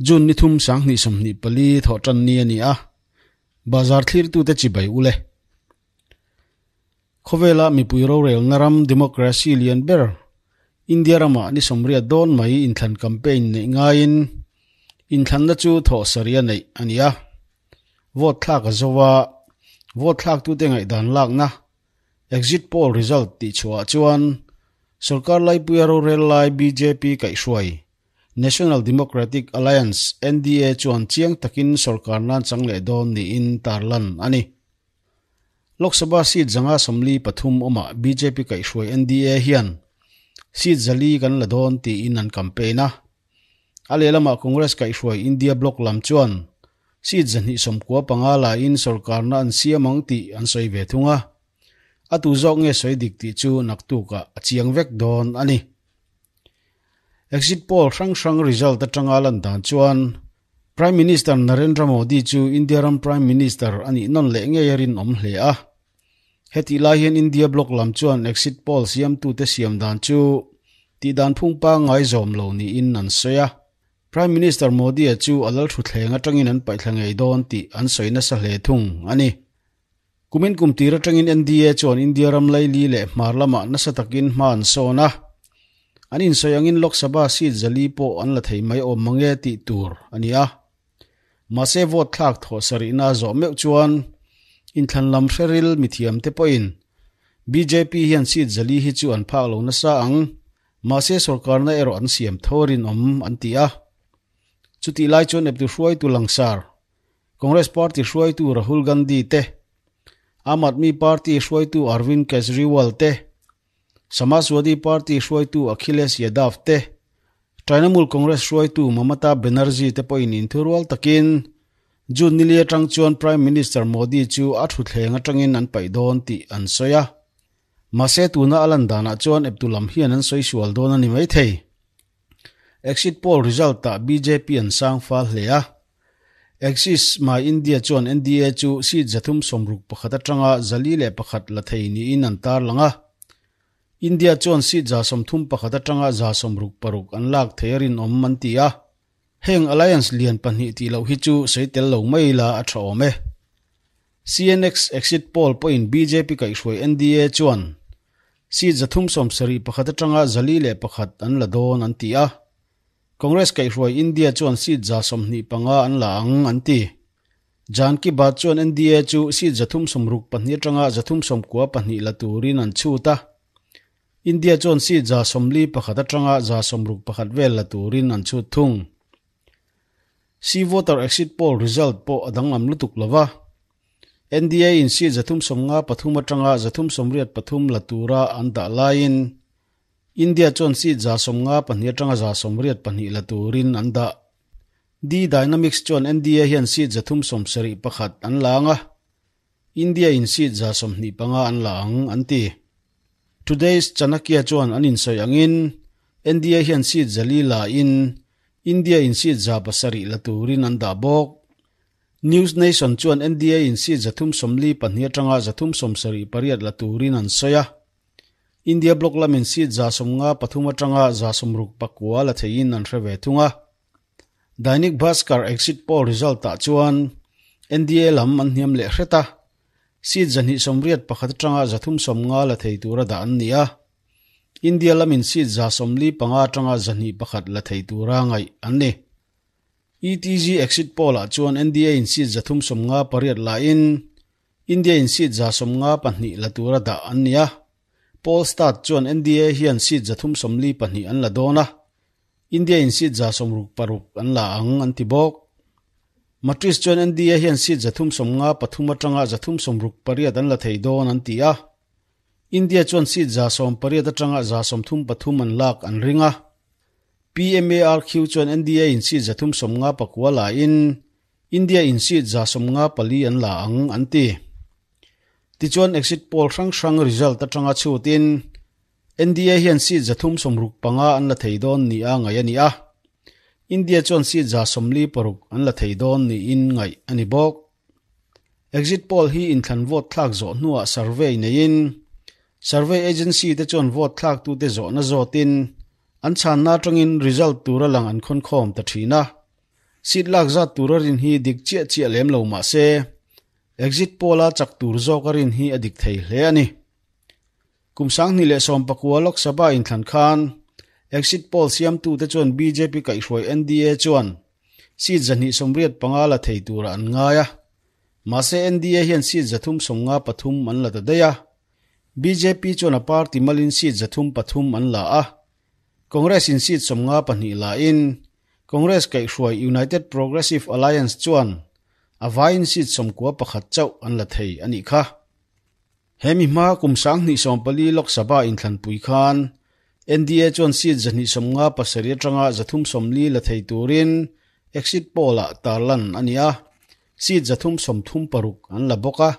June ni thum 2024 thawhtanni a ni a, bazar thlirtute chibai ule. Khawvela mipui rorelna ram democracy lian ber India ramah ni 80 dawn mai inthlan campaign neih ngaiin inthlanna chu thawh sarih a neih a ni a. Vote thlak a zo a, vote thlaktute ngaihdan lakna exit poll result tih chhuah chuan sorkar laipuia rorel lai BJP kaihhruai National Democratic Alliance, NDA, chuan chiang takin sorkar nan chang leh dawn niin tarlan a ni. Lok Sabha seat 143 awmah BJP kaihhruai NDA hian seat 400 kan la dawn tiin an campaign a. A lehlamah Congress kaihhruai India bloc lam chuan seat 295 laiin sorkarna an siam ang tih an sawi ve thung a. A tu zawk nge sawi dik tih chu naktukah a chiang vek dawn a ni. Exit poll hrang hrang result atanga lan dan chuan Prime Minister Narendra Modi chu India ram Prime Minister a nih nawn leh ngei a rinawm hle a. Hetih lai hian India bloc lam chuan exit poll siamtute siam dan chu tihdan phung pangngai zawm lo niin an sawi a. Prime Minister Modi-a chu a lal thutthleng atangin an paihthla ngei dawn tih an sawi nasa hle thung a ni. Kumin kum tir atangin NDA chuan India ram laili leh hmar lamah nasa takin hma an sawn a. An insawi angin Lok Sabha seat 400 pawh an la thei mai awm mange tih tur a ni a. Mahse vote thlak thawh sarihna zawh meuh chuan inthlan lam hreril mithiamte pawhin BJP hian seat 400 hi chu an phak lo nasa ang, mahse sorkarna erawh an siam tho rinawm an ti a. Chutih lai chuan eptu hruaitu langsar Congress Party hruaitu Rahul Gandhi te, Aam Aadmi Party hruaitu Arvind Kejriwal te, Samajwadi Party hruaitu Akhilesh Yadav te, Trinamool Congress hruaitu Mamata Banerjee te pawhin inthurual takin June nili atang chuan Prime Minister Modi chu a thutthleng atangin an paih dawn tih an sawi a. Mahse tuna a lan danah chuan eptu lam hian an sawi sual dawn a ni mai thei. Exit poll result-ah BJP an sang fal hle a. Axis My India chuan NDA chu seat 361 atanga 401 la thei niin an tarlang a. India chuan seat 131 atanga 166 an lak thei a rinawm an ti a. Heng alliance lian pahnih tih loh hi chu sawi tel lo mai la a tha awm e. CNX exit poll pawhin BJP kaihhruai NDA chuan seat 371 atanga 401 an la dawn an ti a. Congress kaihhruai India chuan seat 25 an la ang an ti. Jan Ki Baat chuan NDA chu seat 362 atanga 392 la turin an chhut a. India chuan seat 41 atanga 61 vel la turin an chhut thung. C voter exit poll result pawh a danglam lutuk lova. NDA in seat 353 atanga 383 la tura an dah laiin India chuan seat 52 atanga 82 la turin an dah. D Dynamics chuan NDA hian seat 371 an la anga, India in seat 25 an la ang an ti. Today's Chanakya chuan an insawi angin NDA hian seat 400 la in India in seat 700 la turin an dah bawk. News Nation chuan NDA in seat 342 atanga 378 la turin an sawi a. India bloc lamin seat 53 atanga 69 la theiin an hre ve thung a. Dainik Bhaskar exit poll result-ah chuan NDA lam an hniam leh hret a, seat 281 atanga 350 la thei tura dah an ni a. India lamin seat 145 atanga 101 la thei tura ngaih an ni. ETG exit poll-ah chuan NDA in seat 358 laiin India in seat 52 la tura dah an ni a. Polstat chuan NDA hian seat 342 an la dawn a. India in seat 66 an la ang an ti bawk. Matriz chuan NDA hian seat 353 atanga 368 an la thei dawn an ti a. India chuan seat 18 atanga 33 an lak an ring a. PMARQ chuan NDA in seat 359 la in India in seat 54 an la ang an ti. Tichuan exit poll hrang hrang result atanga chhutin NDA hian seat 365 an la thei dawn ni a ngai a ni a. India chuan seat 46 an la thei dawn niin ngaih a ni bawk. Exit poll hi inthlan vote thlak zawh hnuah survey neiin survey agency te chuan vote thlak tu te zawhna zawtin an chhanna atangin result tura lang an khawn khawm ta thin a. Seat lak zat tura rin hi dik chiah chiah lem lo mah se, exit poll-a chak tur zawka rin hi a dik thei hle a ni. Kum 2019 Lok Sabha inthlan khan exit poll siamtute chuan bjp kaihhruai NDA chuan seat 285 la thei turah an ngai a. Mahse NDA hian seat 353 an la ta daih a. Bjp chuan a party malin seat 303 an la a. Congress in seat 52 la in Congress kaihhruai United Progressive Alliance chuan a vaiin seat 91 chauh an la thei a nih kha. He mi hma kum 2014 Lok Sabha inthlanpui khan NDA chuan seat 257 atanga 340 la thei turin exit poll-ah tarlan a ni a, seat 336 an la bawk a.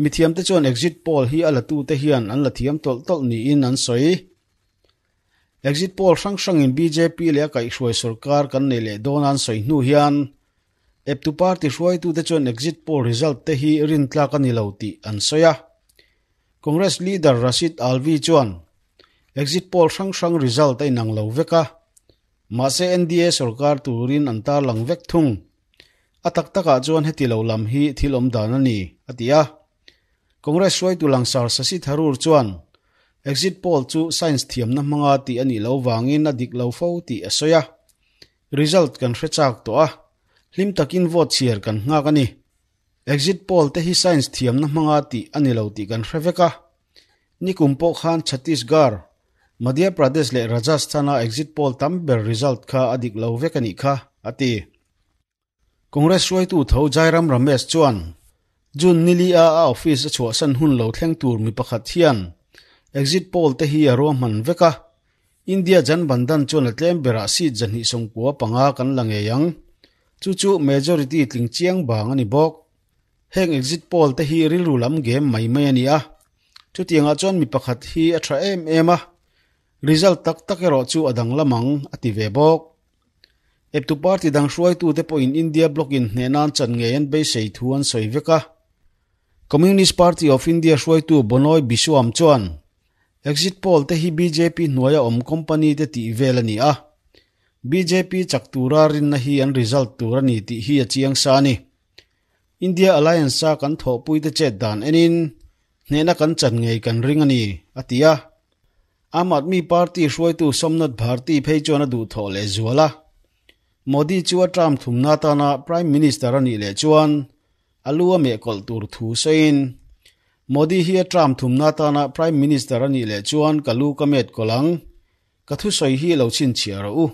Mithiamte chuan exit poll hi a latute hian an la thiam tawlh tawlh niin an sawi. Exit poll hrang hrangin bjp leh a kaihhruai sorkar kan nei leh dawn an sawi hnu hian eptu party hruaitute chuan exit poll result te hi rin tlak a ni lo tih an sawi a. Congress leader Rashid Alvi chuan exit poll hrang hrang result a inang lo vek a, mahse NDA sorkar turin an tarlang vek thung. A tak takah chuan heti lo lam hi thil awm dan a ni, a ti a. Congress hruaitu langsar Shashi Tharoor chuan exit poll chu science thiamna hmanga tih a nih loh vangin a dik lo fo tih a sawi a. Result kan hre chak tawh a, hlim takin vote chhiar kan nghak a ni. Exit poll te hi science thiamna hmanga tih a ni lo tih kan hre vek a. Nikum pawh khan Chhattisgarh, Madhya Pradesh leh Rajasthan-a exit poll tam ber result kha a dik lo vek a nih kha, a ti. Congress hruaitu tho Jairam Ramesh chuan June nili a a office a chhuahsan hun lo thleng tur mi pakhat hian exit poll te hi a ruahman vek a, India Jan Bandhan chuan a tlem berah seat 295 kan la ngei ang. Chu chu majority tling chiang bang a ni bawk. Heng exit poll te hi rilru lam game mai mai a ni a, chutiangah chuan mi pakhat hi a tha em em a, result tak tak erawh chu a danglam ang, a ti ve bawk. Eptu party dang hruaitute pawhin India bloc in hneh nan chan ngei an beisei thu an sawi vek a. Communist Party of India hruaitu Bonoy Biswam chuan exit poll te hi bjp hnuaia awm company te tih vel a ni a, bjp chak tura rinna hi an result tur a ni tih hi a chiang sa a ni. India Alliance a kan thawhpuite chet dan enin hnehna kan chan ngei kan ring a ni, a ti a. Aam Aadmi Party hruaitu Somnath Bharti phei chuan a duh thawh leh zual a. Modi chu a term thumna atana Prime Minister a nih leh chuan a lu a meh kawlh tur thu sawiin, Modi hi a term thumna atana Prime Minister a nih leh chuan ka lu ka met kawlh ang, ka thusawi hi lo chhinchhiah rawh u.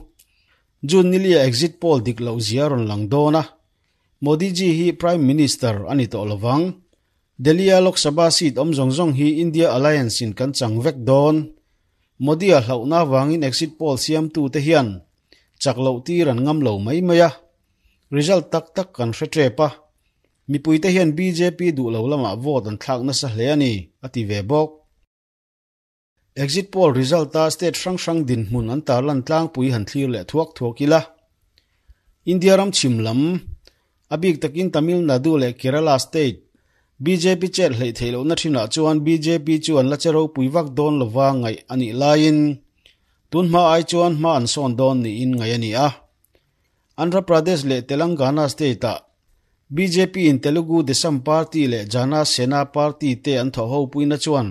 June nilia exit poll dik loh zia a rawn lang dawn a, Modi ji hi Prime Minister a ni tawh lovang. Delhi-a Lok Sabha seat awm zawng zawng hi India Alliance in kan chang vek dawn. Modi-a hlauhna avangin exit poll siamtute hian chak loh tir an ngam lo mai mai a. Result tak tak kan hre tep a. Mipuite hian bjp duh lo lamah vote an thlak nasa hle a ni, a ti ve bawk. Exit poll result-a state hrang hrang dinhmun an tarlan tlangpui han thlir leh thuak thuak ila. India ram chhim lam, a bik takin Tamil Nadu leh Kerala state, bjp chet hleih theih lohna thinah chuan bjp chu an la che ropui vak dawn lova ngaih a nih laiin tun hma ai chuan hma an sawn dawn niin ngaih a ni a. Andhra Pradesh leh Telangana state-ah bjp in Telugu Desam Party leh Jana Sena Party te an thawh hopuina chuan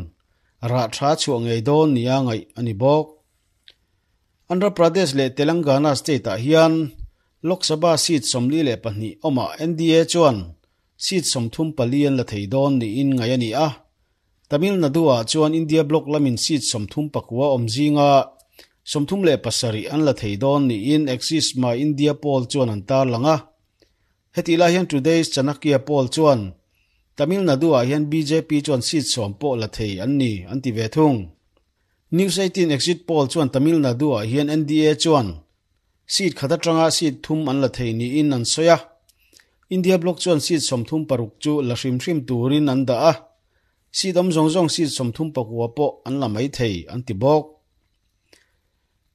rah tha chhuah ngei dawn nia ngaih a ni bawk. Andhra Pradesh leh Telangana state-ah hian Lok Sabha seat 42 awmah NDA chuan seat 34 an la thei dawn niin ngaih a ni a. Tamil Nadu-ah chuan India bloc lamin seat 39 awm zinga 37 an la thei dawn niin Axis My India poll chuan an tarlang a. Hetih lai hian Today's Chanakya poll chuan Tamil Nadu-ah hian bjp chuan seat 10 pawh la thei an ni an ti ve thung. News 18 exit poll chuan Tamil Nadu-ah hian NDA chuan seat khat atanga seat 3 an la thei niin an sawi a. India bloc chuan seat 36 chu la hrim hrim turin an dah a. Seat awm zawng zawng seat 39 pawh an la mai thei an ti bawk.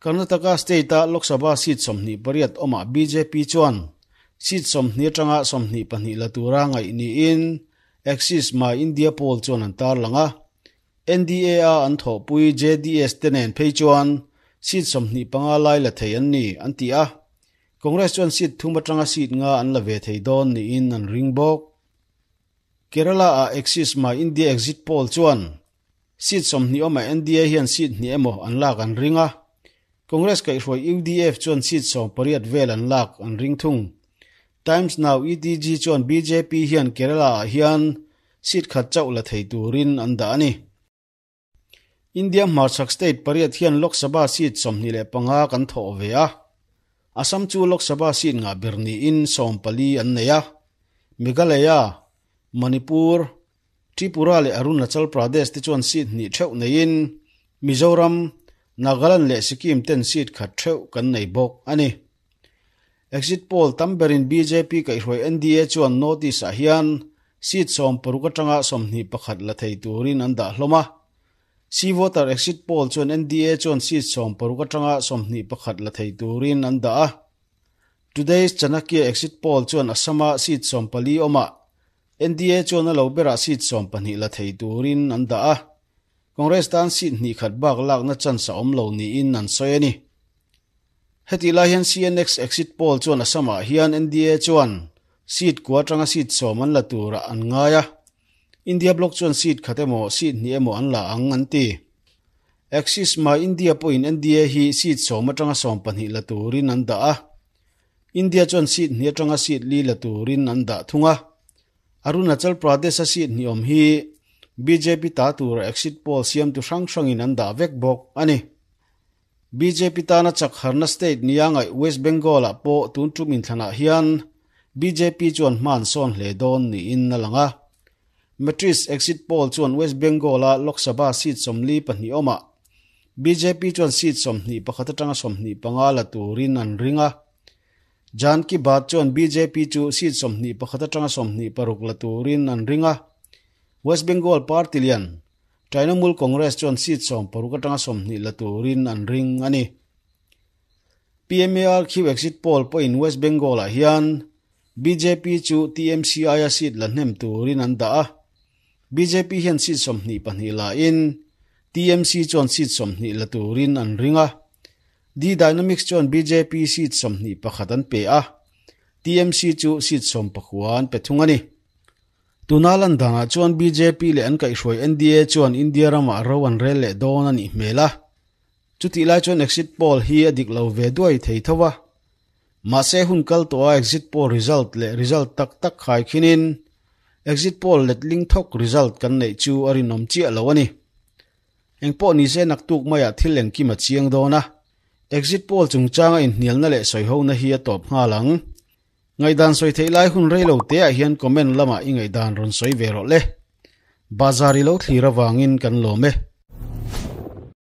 Karnataka state-a Lok Sabha seat 28 awmah bjp chuan seat 20 atanga 22 la tura ngaih niin Axis My India poll chuan an tarlang a. NDA a an thawhpui JDS te nen phei chuan seat 25 lai la thei an ni an ti a. Congress chuan seat thum atanga seat nga an la ve thei dawn niin an ring bawk. Kerala-ah Axis My India Exit Poll chuan seat 20 awmah NDA hian seat hnih emaw an lak an ring a, Congress kaihhruai UDF chuan seat 18 vel an lak an ring thung. Times Now ETG chuan bjp hian Kerala-ah hian seat khat chauh la thei turin an dah a ni. India hmarchhak state pariat hian Lok Sabha seat 25 kan thawh ve a. Assam chu Lok Sabha seat ngah ber niin 14 an nei a. Meghalaya, Manipur, Tripura leh Arunachal Pradesh te chuan seat hnih theuh neiin Mizoram, Nagaland leh Sikkim ten seat khat theuh kan nei bawk a ni. Exit poll tam berin bjp kaihhruai NDA chuan North East ah hian seat 60 atanga 21 la thei turin an dah hlawm a. C-Voter exit poll chuan NDA chuan seat 60 atanga 21 la thei turin an dah a. Today's Chanakya exit poll chuan Assam-ah seat 14 awmah NDA chuan a lo berah seat 12 la thei turin an dah a. Congress tan seat hnih khat bak lakna chance a awm lo niin an sawi a ni. Heti lai hian CNX exit poll chuan Assam-ah hian NDA chuan seat kua atanga seat 10 an la turah an ngai a. India bloc chuan seat khat emaw seat hnih emaw an la ang an ti. Axis My India pawhin NDA hi seat 10 atanga 12 la turin an dah a. India chuan seat hnih atanga seat li la turin an dah thung a. Arunachal Pradesh a seat hnih awm hi BJP ta tura exit poll siam tu hrang hrangin an dah vek bawk a ni. BJP tana chak harna state nia ngaih West Bengal-ah pawh tun tum inthlanah hian BJP chuan hman sawn hle dawn niin a lang a. Matrice exit poll chuan West Bengal-a Lok Sabha seat 42 awmah BJP chuan seat 21 atanga 25 la turin an ring a. Jan Ki Baat chuan BJP chu seat 21 atanga 26 la turin an ring a. West Bengal party lian Trinamool Congress chuan seat 60 atanga 20 la turin an ring a ni. PMARQ exit poll pawhin West Bengal-ah hian BJP chu TMC aia seat la hnem turin an dah a. BJP hian seat 22 la in TMC chuan seat 20 la turin an ring a. D Dynamics chuan BJP seat 21 an pe a. TMC chu seat 19 an pe thung a ni. Tuna lan dangah chuan BJP leh an kaihhruai NDA chuan India ramah ro an rel leh dawn a nih hmel a. Chutih lai chuan exit poll hi a dik lo ve duai thei tho a. Mahse hun kal tawh a exit poll result leh result tak tak khai khinin exit poll letling thawk result kan neih chu a rinawm chiah lo a ni. Engpawh ni se naktuk maiah thil engkim a chiang dawn a. Exit poll chungchanga inhnialna leh sawihona hi a tawp nghal ang. Ngaihdan sawi theih lai hun rei lo te ah hian comment lamah i ngaihdan rawn sawi ve rawh le. Bazar i lo thlir avangin kan lawm e.